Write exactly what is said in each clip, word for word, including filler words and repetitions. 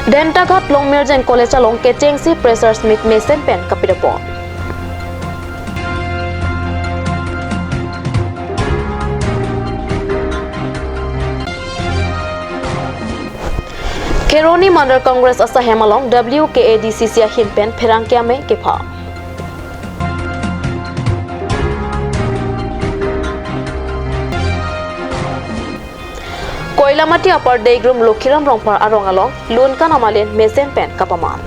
Dhentaghat Longmirjeng College along kechengsi Freshers Meet mesen pen kapidapon. Kheroni Mandal Congress asahem along W K A D C C ahin pen pherangke amei kepha. Koilamati Upper Degrum Lokhiram Rongphar arong along lunkan amalin mesen pen kapaman.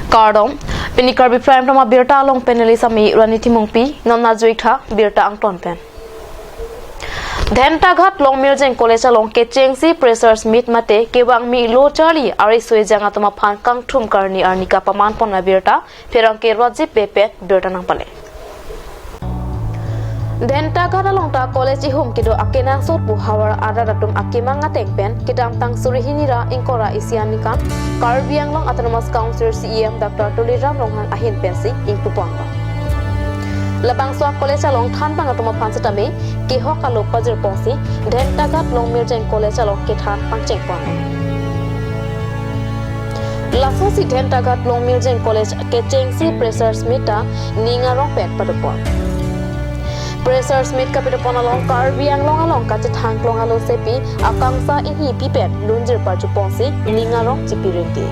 Kardom, pini Karbi Prime Time abirta along panelist amei Rani Timungpi, non ajuitha birta angton pen. Dhentaghat Longmirjeng College along kechengsi Freshers Meet mate kevangmi lo charli ari soi jang atum aphan kangthum karni arni kapaman pon abirta pherangke Rajib Bey pen birta nangpale. Dhentaghat along ta college ihum kedo akenangsot pu havar arat atum akemang ateng pen kedamtang suri hini ra ingkoi ra isi aningkan Karbi Anglong Autonomous Council C E M Doctor Tuliram Ronghang ahin pensi ingpuponlo. Labangso a college along thanbang atum aphan setame kehok alo pajirponsi Dhentaghat Longmirjeng College along kethan pangchengponlo. Lasonsi Dhentaghat Longmirjeng College kechengsi Freshers Meet ta ning arong pen padopon. Freshers Meet kapidopon along Karbi Anglong along kachethangklong alo sepi akangsa inhi pi pen lunjir parjuponsi ning arong chipiringti.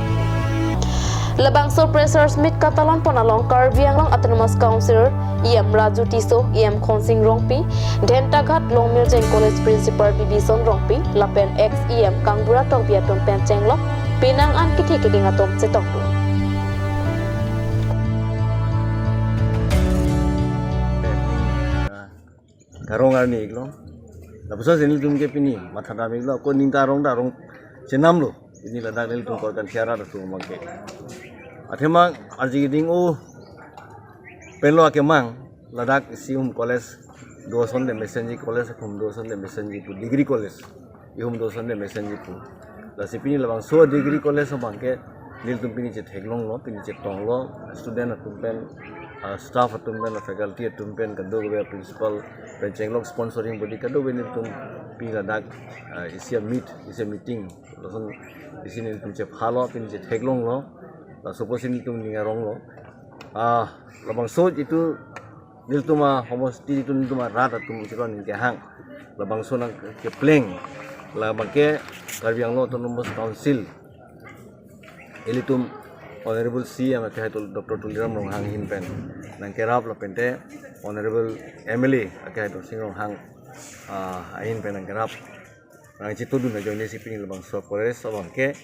Labangso Freshers Meet katalonpon along Karbi Anglong Autonomous Council E M Raju Tisso, E M Khonsing Rongpi, Dhentaghat Longmirjeng College Principal Bibison Rongpi lapen ex E M Kangbura Tokbi atum pen chenglok penang an kethe keding atum chetongdun. Karong arni iklo. Lapuson si nelitum ke pini mathadam iklo. Ko ning karong darong chenamlo. Pini ladak nelitum korkan tiara atum abangke. Athema arji keding o penlo akemang ladak isi ihum college do asonte mesenji, college ihum do asonte mesenji pu, degree college ihum do asonte mesenji pu. Lasi pini labangso degree college abangke nelitum pini chetheklonglo, pini chetonglo, student atum pen, ah, staff atum pen, faculty atum pen, kadokave principal pen chenglok, sponsoring body kadokave nelitum pini ladak, ah, isi a meet, isi a meeting, lason isi nelitum chephalo, pini chetheklonglo, laso apotsi nelitum ning aronglo. Ah, labangso itum nelitum a homosti itum, nelitum arat atum chikon ningke hang. Labangso nangkepleng. Labangke Karbi Anglong Autonomous Council ilitum Honorable C E M akehai Tul-, Doctor Tuliram Ronghang ahin pen nangkerap lapente Honorable M L A akehai Dorsing Ronghang, ah, ahin pen nangkerap. Nangchitudun ajoine si pini labangso college abangke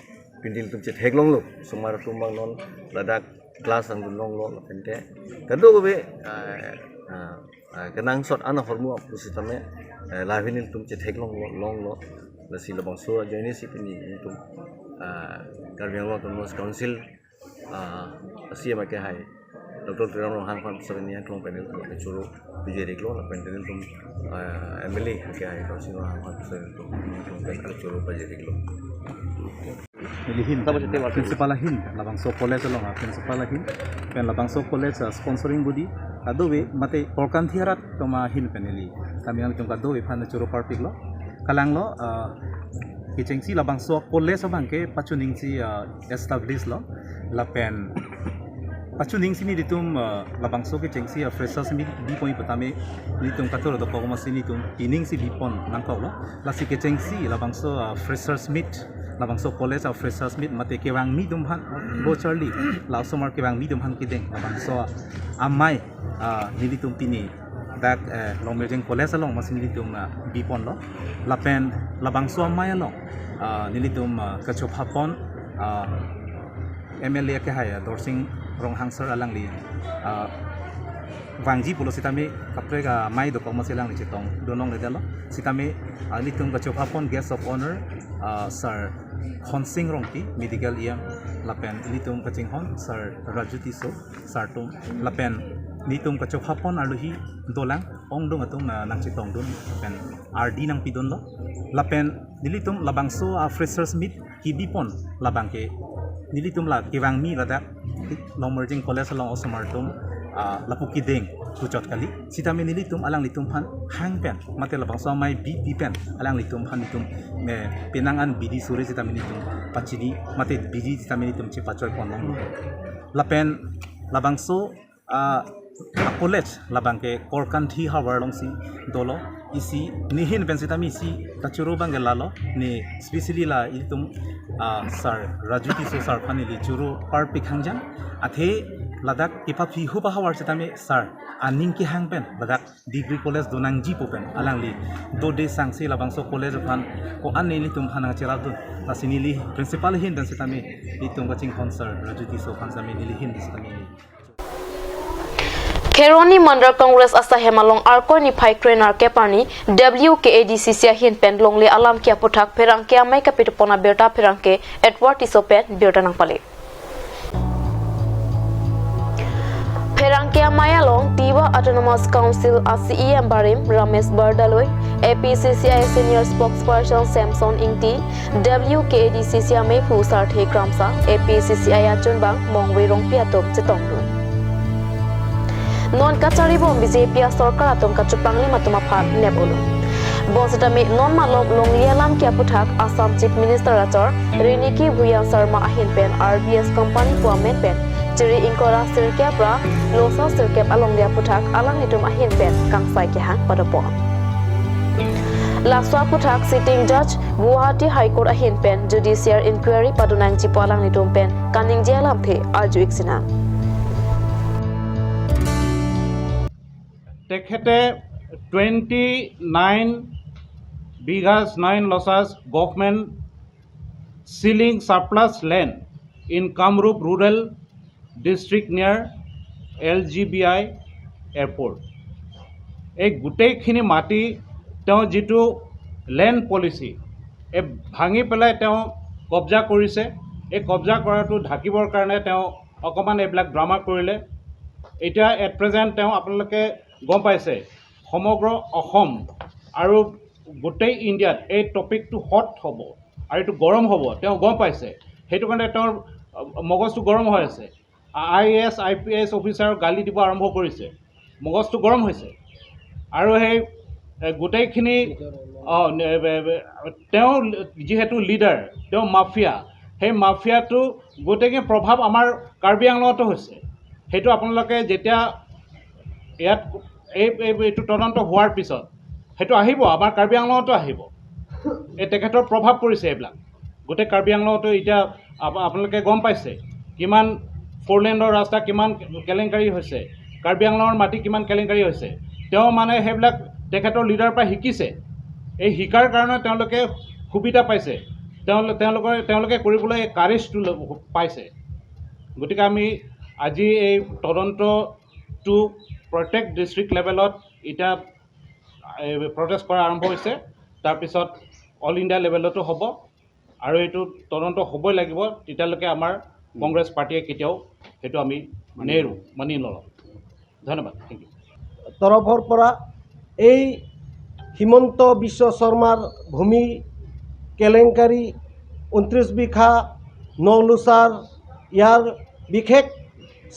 pini nelitum chetheklonglo. Osomar atum abang non ladak class nangdunlonglo lapente kadokave, ah, ah, ah, kenangsot an ahormu apusitame, eh, la pini nelitum chetheklonglo, longlo. Lasi labangso ajoine si pini nelitum, ah, Karbi Anglong Autonomous Council, ah, C E M akehai Doctor Tuliram Ronghang aphan sering yang klong panel ke choro pijeri klo, lapen nelitum, ah, M L A akehai Dorsing Ronghang aphan sering klong panel choro pijeri klo. Neli ahin, principal ahin, labangso college along a principal ahin, pen labangso college, ah, sponsoring body, kadokave mate korkan tiara atum ahin pen neli kami nangtum kadokave aphan choro parpiklo. Kalanglo, ah, kechengsi labangso college abangke pachuningsi, ah, establish lo. Lapen pachuningsi nelitum, ah, labangso kechengsi, ah, Freshers Meet bipon putame nelitum katur dokok masi nelitum piningsi bipon nangkoklo. Lasi kechengsi labangso, ah, Freshers Meet, labangso college a Freshers Meet mate kevangmi atum aphan, bo charli, la osomar kevangmi atum aphan kedeng labangso amei, ah, nelitum pini dak, eh, Longmirjeng College along masi nelitum, ah, biponlo. Lapen labangso amei along, ah, nelitum, ah, kachophapon, ah, M L A akehai, ah, Dorsing Ronghang sir alangli, ah, vangji pulo sitame kaprek amei dokok masi alangli chetongdun longledetlo. Sitame, ah, nelitum kachophapon guest of honor, ah, Sir Khonsing Rongpi, Medical E M, lapen nelitum kachinghon Sir Raju Tisso sir atum, lapen nelitum kachophapon arlohi dolang, ongdung atum, ah, nangchetongdun, lapen ardi nangpidunlo, lapen nelitum labangso, ah, Freshers Meet kebipon labangke nelitum la kevangmi ladak Longmirjeng College along osomar atum, ah, lapu kedeng puchot kali. Sitame nelitum alanglitum aphan hang pen, mate labangso amei bipi pen alanglitum aphan itum, eh, penang an bidi sore sitame nelitum pachini, mate bidi sitame nelitum chepachoi ponlong. Lapen labangso, ah, a college labang ke Korkanthi havar alongsi dolo. Isi nehin pen sitame isi ta choro abang ke lalo, ne specially la itum, ah, sir Raju Tisso sir aphan neli choro parpik hangjang. Athe ladak kepaphi hupa havar sitame sir aning kehang pen ladak degree college donangjipo pen alangli dode sangse labangso college aphan ko-an nelitum aphan nangcherapdun. Lasi neli principal ahin pen sitame itum kachinghon sir Raju Tisso aphan sitame neli ahin pen sitame neli. Kheroni Mandal Congress asahem along Arkoi niphai krenerkep arni W K A D C C ahin pen longle alam ke aputhak pherangke amei kapitopon abirta pherangke Edward Tisso pen birta nangpale. Pherangke amei along Tiwa Autonomous Council a C E M barim Ramesh Bordoloi, A P C C I senior spokesperson Samson Ingti, W K A D C C amephu Sarthe Kramsa, A P C C I achunbang Mongve Rongpi atum chetongdun. Non kacharibom B J P asorkar atum kachepanglim atum aphan nepdunlo. Bonsitame non malom longle alam ke aputhak Assam Chief Minister achor Riniki Bhuyan Sharma ahin pen R B S company pu amen pen chiri ingkoi ra sirkep ra losa sirkep alongle aputhak alanglitum ahin pen kangsai kehang padopon. Laso aputhak sitting judge Guwahati High Court ahin pen judicial inquiry padonangjipo alanglitum pen kaningje alamthe arju-ik sinang. তেখেতে twenty nine bighas nine lessas government ceiling surplus land in Kamrup rural district near L G B I airport, এই গোটেইখিনি মাটি তেওঁ যিটো land policy, এই ভাঙি পেলাই তেওঁ কব্জা কৰিছে। এই কব্জা কৰাটো ঢাকিবৰ কাৰণে তেওঁ অকণমান এইবিলাক ড্ৰামা কৰিলে। এতিয়া এট প্ৰেজেণ্ট তেওঁ, আপোনালোকে গম পাইছে, সমগ্ৰ অসম আৰু গোটেই ইণ্ডিয়াত এই টপিকটো হট হ'ব আৰু এইটো গৰম হ'ব, তেওঁ গম পাইছে। সেইটো কাৰণে তেওঁৰ, আহ, মগজটো গৰম হৈ আছে। I A S, I P S অফিচাৰক গালি দিব আৰম্ভ কৰিছে, মগজটো গৰম হৈছে। আৰু সেই, এ, গোটেইখিনি, অ, নে-, বে-, বে-, তেওঁ যিহেতু লিডাৰ, তেওঁ মাফিয়া, সেই মাফিয়াটো গোটেইখিনি প্ৰভাৱ আমাৰ কাৰ্বি আংলঙতো হৈছে। সেইটো আপোনালোকে যেতিয়া ইয়াত এই, এই, এইটো তদন্ত হোৱাৰ পিছত সেইটো আহিব, আমাৰ কাৰ্বি আংলঙতো আহিব। এই তেখেতৰ প্ৰভাৱ পৰিছে এইবিলাক। গোটেই কাৰ্বি আংলঙতো এতিয়া আপ-, আপোনালোকে গম পাইছে কিমান ফ'ৰ লেনৰ ৰাস্তা, কিমান কেলেংকাৰী হৈছে, কাৰ্বি আংলঙৰ মাটি কিমান কেলেংকাৰী হৈছে। তেওঁ মানে সেইবিলাক তেখেতৰ লিডাৰৰ পৰা শিকিছে। এই শিকাৰ কাৰণে তেওঁলোকে সুবিধা পাইছে, তেওঁলোকে, তেওঁলোকে কৰিবলৈ কাৰেজটো পাইছে। গতিকে আমি আজি এই তদন্তটো প্ৰত্যেক ডিষ্ট্ৰিক্ট লেভেলত এতিয়া প্ৰটেষ্ট কৰা আৰম্ভ হৈছে, তাৰপিছত অল ইণ্ডিয়া লেভেলতো হ'ব আৰু এইটো তদন্ত হ'বই লাগিব। তেতিয়ালৈকে আমাৰ কংগ্ৰেছ পাৰ্টীয়ে কেতিয়াও সেইটো আমি নেৰো, মানি নলওঁ। ধন্যবাদ, থেংক ইউ। তৰফৰ পৰা এই হিমন্ত বিশ্ব শৰ্মাৰ ভূমি কেলেংকাৰী, ঊনত্ৰিছ বিঘা নলুচাৰ, ইয়াৰ বিশেষ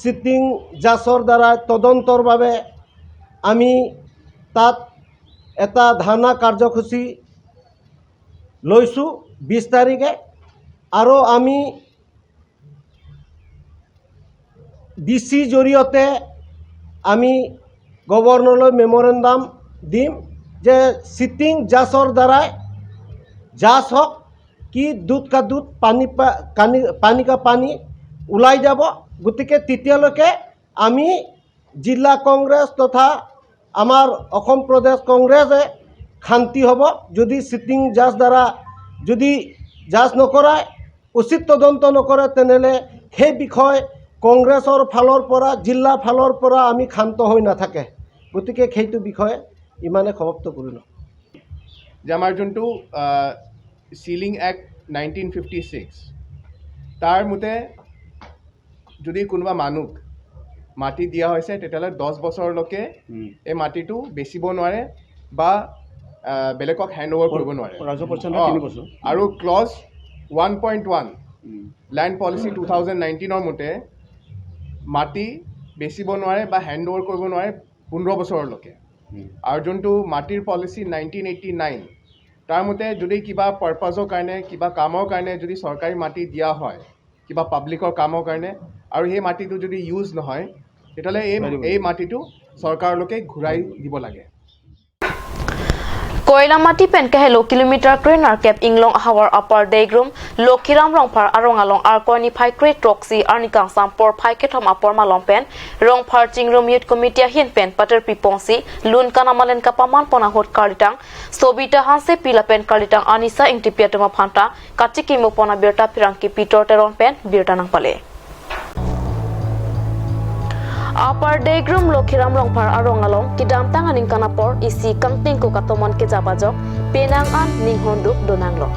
চিটিং জাজৰ দ্বাৰা তদন্তৰ বাবে আমি তাত এটা ধৰ্ণা কাৰ্যসূচী লৈছোঁ বিছ তাৰিখে। আৰু আমি ডি চি জৰিয়তে আমি গভৰ্ণৰলৈ মেমৰেণ্ডাম দিম যে চিটিং জাজৰ দ্বাৰাই জাজ হওক, কি দুধ কা দুধ, পানী পা- কানি পানী কা পানী ওলাই যাব। গতিকে তেতিয়ালৈকে আমি জিলা কংগ্ৰেছ তথা আমাৰ অসম প্ৰদেশ কংগ্ৰেছে শান্তি হ'ব। যদি চিটিং জাজ দ্বাৰা যদি জাজ নকৰাই, উচিত তদন্ত নকৰে, তেনেহ'লে সেই বিষয়ে কংগ্ৰেছৰ ফালৰ পৰা, জিলা ফালৰ পৰা আমি ক্ষান্ত হৈ নাথাকে। গতিকে সেইটো বিষয়ে ইমানে সমাপ্ত কৰিলোঁ। যে আমাৰ যোনটো chilling act nineteen fifty six, তাৰ মতে যদি কোনোবা মানুহক মাটি দিয়া হৈছে, তেতিয়াহ'লে দহ বছৰলৈকে এই মাটিটো বেচিব নোৱাৰে বা আহ, বেলেগক হেণ্ড অভাৰ কৰিব নোৱাৰে। ৰাজহ পৰ্চেণ্ট অ, তিনি বছৰ। আৰু clause one point one land policy two thousand নাইনটিনৰ মতে মাটি বেচিব নোৱাৰে বা হেণ্ড অভাৰ কৰিব নোৱাৰে পোন্ধৰ বছৰলৈকে। আৰু যোনটো মাটিৰ পলিচি নাইনটিন এইটি নাইন, তাৰ মতে যদি কিবা পাৰ্পাছৰ কাৰণে, কিবা কামৰ কাৰণে যদি চৰকাৰী মাটি দিয়া হয়, কিবা পাব্লিকৰ কামৰ কাৰণে, আৰু সেই মাটিটো যদি ইউজ নহয়, তেতিয়াহ'লে এই, এই মাটিটো চৰকাৰলৈকে ঘূৰাই দিব লাগে। Koilamati pen kahelo kilometer krenerkep inglong ahavar Upper Deigrum Lokhiram Rongphar arong along Arkoi niphai krethrok isi arni kangsam porphai kethom apor malom pen Rongphar Chingrum Youth Committee ahin pen pater pipongsi lun kanamalen kapaman pon ahut karlitang Sobita Hansepi lapen karlitang Anisa Ingtipi atum aphanta kachikimo pon abirta pherangke Peter Teron pen birta nangpale. Upper Deigrum Lokhiram Rongphar arong along kedamtang aningkan apor isi kangtingko katomon kejap ajok penang an ninghonduk donanglo.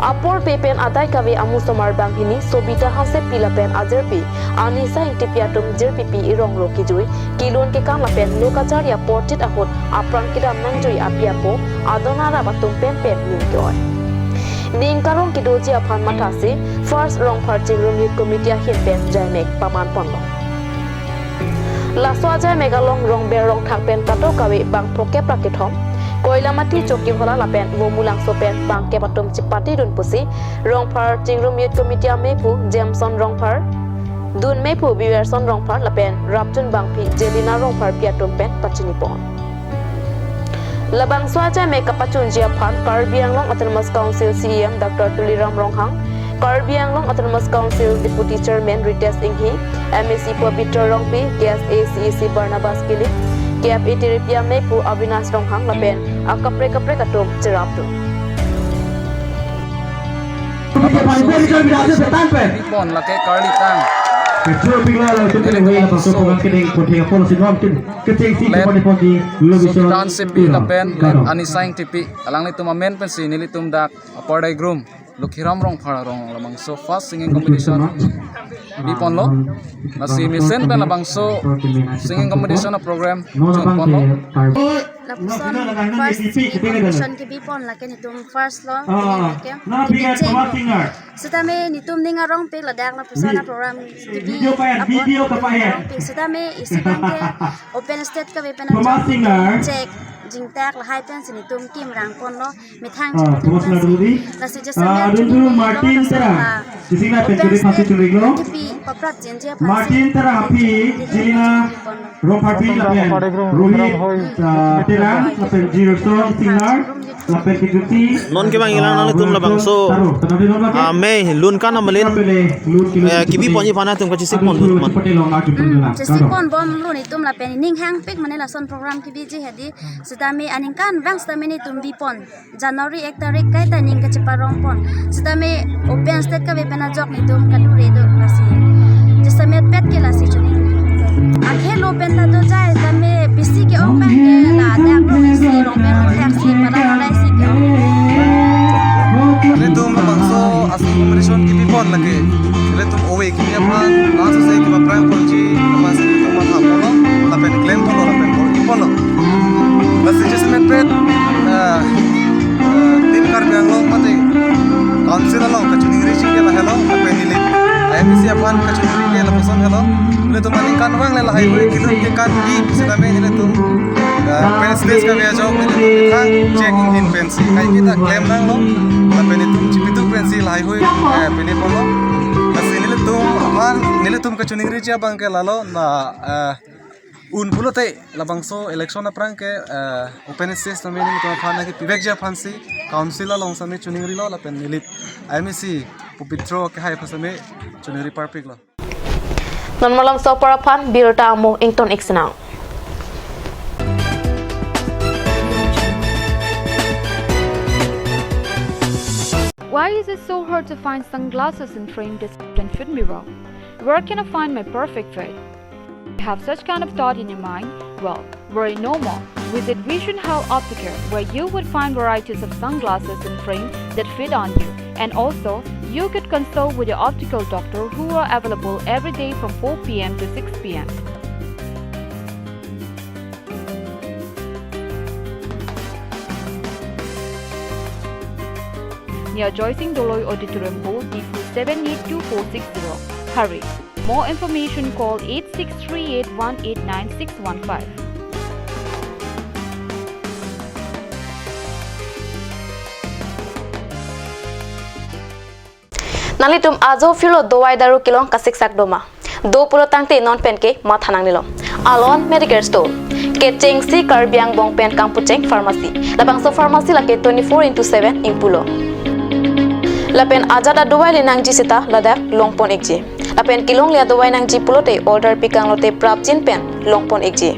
Apor pe pen adai kave amu somar banghini Sobita Hansepi lapen ajirpi Anisa Ingtipi atum jirpipi irong ro kejui, kelun kekan lapen lo kacharya portit ahut apran kedam nangjui api apo adon arap atum pen pen ning ke-oi. Ning karong kedoji aphan mathasi First Rongphar Chingrum Youth Committee ahin pen jaimek paman ponlo. Laso ajaimek along Rongber Rongthak pen kato kave bang phokep ra kethom, Koilamati Chokihola lapen Vomulangso pen bangkep atum chepatedun pusi Rongphar Chingrum Youth Committee amephu Jameson Rongphar, dun mephu Biwerson Rongphar lapen rapchun bangpi Jelina Rongpharpi atum pen pachini pon. Labangso ajaimek kapachunji aphan Karbi Anglong Autonomous Council C E M Doctor Tuliram Ronghang, Karbi Anglong Autonomous Council Deputy Chairman Ritesh Enghi, M A C Pabitra Rongpi, K S A C E C Barnabas Kilik, K F A T R P amephu Avinash Ronghang lapen akaprek kaprek atum cherapdun. Pon lake karlitang. Sobita Hansepi lapen Anisa Ingtipi, alanglitum amen pensi nelitum dak Upper Deigrum Lokhiram Rongphar arong labangso first singing competition biponlo. Lasi mesen pen labangso singing competition a program chun ponlo. Lapuson first singing competition kebi pon lake netum first lo. Ah, netum na bigan kecheng Thomas lo. Singer. Sitame netum ning arongpik ladak lapuson a program kebi video pa yan, apot video pa yan. Arongpik. Sitame isi abangke open stage kave pen Thomas Singer. Chek jingtak lahai pensi netum kim rang ponlo. Methang ah, Thomas Singer dulu di. Lasi ah, jasemet dulu Martin Terang. Sisi na pen kiri pasi churi lo. Kebi paprat jenje aphan Martin Terang api Jelina Rongpharpi lapen Rohit, ah, Terang lapen Jirson Singer lapen kejuti. Non kevang ilang ah, nangtum labangso. Taro, taro di non lake. Ah, me lun kanamalen. Kapele, lun kilo eh, kebi pon aphan atum kachesik pon dun man. Hmm, chesik pon bomlo netum lapen ning hangpik mane lason program kebiji hedi. Sitame aningkanvang sitame netum bipon. January ek tarik kaita ning kacheparong pon. Sitame open stage kave pen ajok netum kadure do lasi. Jasemet pet ke lasi chuni. Akhelo pen ta dojai sitame bisi ke-ong abangke ladak ro isi Rongber Rongthak si pada pada isi ke-ong. Netum labangso asal competition kebi pon lake. Netum ove kimi aphan, laso si kiba prank ponji, laso si netum matha ponlo, lapen klem ponlo, lapen bor-i ponlo. Lasi jasemet pet, eh, eh, Team Karbi Anglong mate Council along kachiningriji ke lahelo, lapen neli M A C aphan kachiningri ke lapuson helo. Netum aningkanvang le lahai hui kelun kekan kebi sitame netum, eh, open stage kave ajok netum methang chek inghin pensi kaiketa klem nanglo, lapen netum chipiduk pensi lahai hui, eh, pini ponlo. Lasi nelitum aphan, nelitum kachiningriji abangke lalo na, eh, un pulote labangso election aphrang ke, eh, open stage tame netum aphan nangkepivekji aphansi Council along sitame chiningrilo lapen neli M A C Pabitra kehai aphan sitame chiningri parpiklo. Non malomso apor aphan birta amo ington iksinang. Why is it so hard to find sunglasses in frame, description, fit mirror? Where can I find my perfect fit? You have such kind of thought in your mind? Well, worry no more. Visit Vision Health Optical, where you would find varieties of sunglasses in frame that fit on you. And also, you could consult with your optical doctor who are available every day from four p m to six p m. Near Joysing Doloi Auditorium Hall, Diphu seven eight two four six zero. Hurry! More information, call eight six three eight one eight nine six one five. Nanglitum ajo phirlo dovai daru kelong kasiksak doma. Do pulo tangte non penke matha nangnelo. Alon Medicare Store. Kechengsi Karbi angbong pen kangpucheng pharmacy. Labangso pharmacy lake twenty-four into seven ingpulo. Lapen ajat adovai le nangji seta ladak longpon ikji. Lapen kelongle adovai nangji pulote order pikanglote prapjin pen longpon ikji.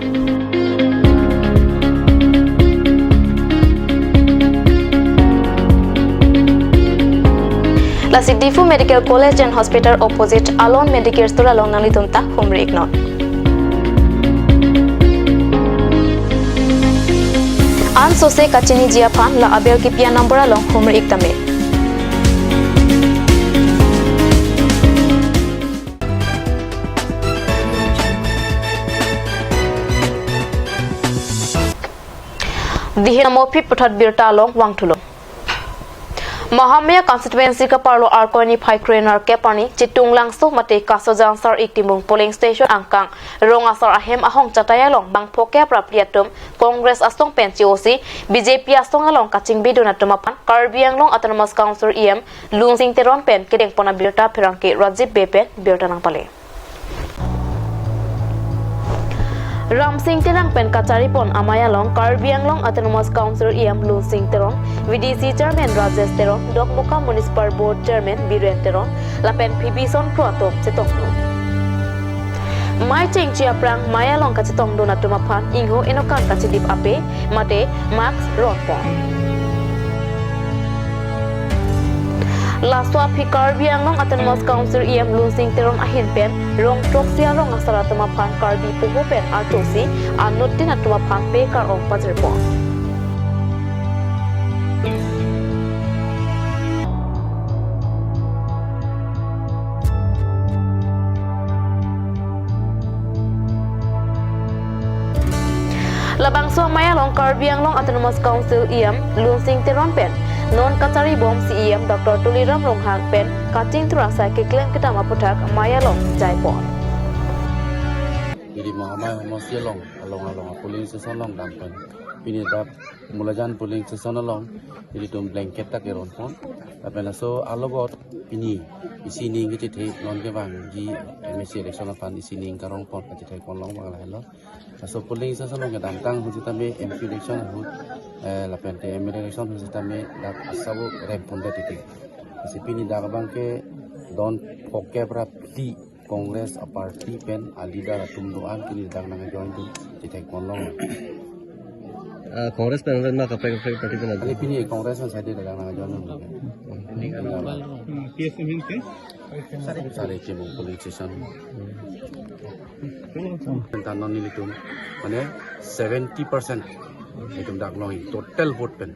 Lasi Diphu Medical College and Hospital opposite Alon Medicare Store along nanglitum ta humri iknon. Ansose kachiniji aphan la abel kipi a-number along humri ik tame. Dihin Amophi puthot birta along vangthulo. Mahamaya constituency kaparlo Arkoi niphai krenerkep arni Chitunglangso mate Kasojangsar-ik Timung polling station angkang rong asar ahem ahong chatai along bang phokep ra phli atum Congress asong pen chosi B J P asong along kachingbidun atum aphan Karbi Anglong Autonomous Council E M Lunsing Teron pen kedengpon abirta pherangke Rajiv Bey pen birta nangpale. Ramsing Terang pen kacharipon amei along Karbi Anglong Autonomous Council E M Lunsing Teron, V D C Chairman Rajesh Teron, Dokmoka Municipal Board Chairman Biren Teron, lapen P B Sonkro atum chetongdun. Mei chengji aphrang mei along kachetongdun atum aphan ingho inokan kachidip ape mate mask ronpon. Laso aphi Karbi Anglong Autonomous Council E M Lunsing Teron ahin pen rong throksi arong asar atum aphan Karbi poho pen artosi anuttin atum aphan pekar-ong pajirpon. Labangso amei along Karbi Anglong Autonomous Council E M Lunsing Teron pen non kacharibom C E M Doctor Tuliram Ronghang pen kachingthur asai keklem kedam aputhak amei along jaipon. Pini Mahamaya homosti along, along along polling station along dam pen. Pini dak Mulajan polling station along, ilitum blanket ta keronpon. Lapen laso alogot pini isi ning kachethe non kevangji M A C election aphan isi ning karongpon kachethepon long abang lahelo. Laso polling station along kedamtang ahut sitame M P election ahut, eh, lapen te M L A election ahut sitame dak asabo rempon det titi. Lasi pini dak abangke don phokep ra phli Congress a-party pen a-leader atum do-an pini dak nangjoin dun chethekpon long. Ah, Congress pen pen ma kaprek kaprek party pen. Kali pini Congress pen side dak nangjoin dun. Hmm, P S M hin ke? Sare Chimung polling station. Pen ta non nelitum, mane seventy percent itum dak long total vote pen.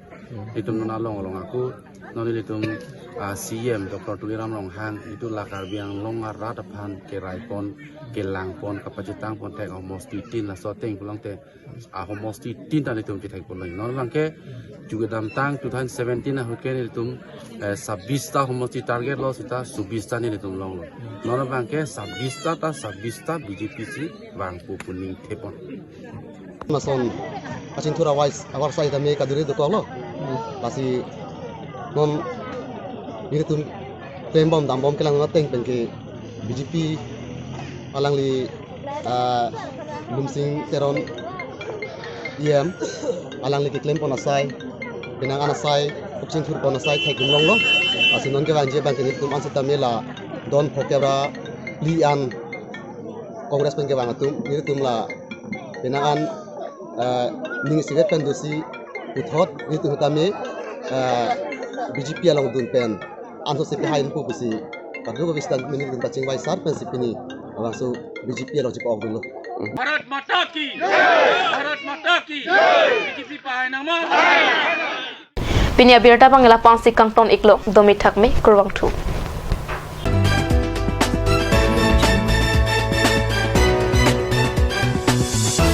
Itum non along along ako non ilitum, ah, C E M Doctor Tuliram Ronghang itum la Karbi Anglong arat aphan keraipon, kelangpon, kapachethangpon thek homosti tin laso ateng pulote, ah, homosti tin ta ilitum chethekpon long. Non abangke ju kedamtang two thousand seventeen ahut ke ilitum, eh, sabis ta homosti target lo seta sabis ta ilitum longlo. Non abangke sabis ta ta sabis ta B J P si vangpo pu ning thepon. Mason kachingthur awai awar sai tame kaduri dokoklo. Lasi non nelitum klembom dambom kelang ateng penke B J P alangli, ah, Lunsing Teron E M alangli keklempon asai, penang an asai, kachingthurpon asai thekdun longlo. Lasi non kevangji abangke nelitum an sitame la don phokep ra phli an Congress pen kevang atum, nelitum la penang an, eh, ning isivet pen dosi puthot nelitum tame, eh, B J P along dun pen ansose pehai nangpo pusi kadokave sitame nelitum kachingvai sar pensi pini labangso B J P along chipa-ok dunlo. Bharat माता की जय। भारत माता की जय। B J P pahai nangma. Pini abirta abang lapu-ansi kangton iklo, domi thakme, kurvangthu.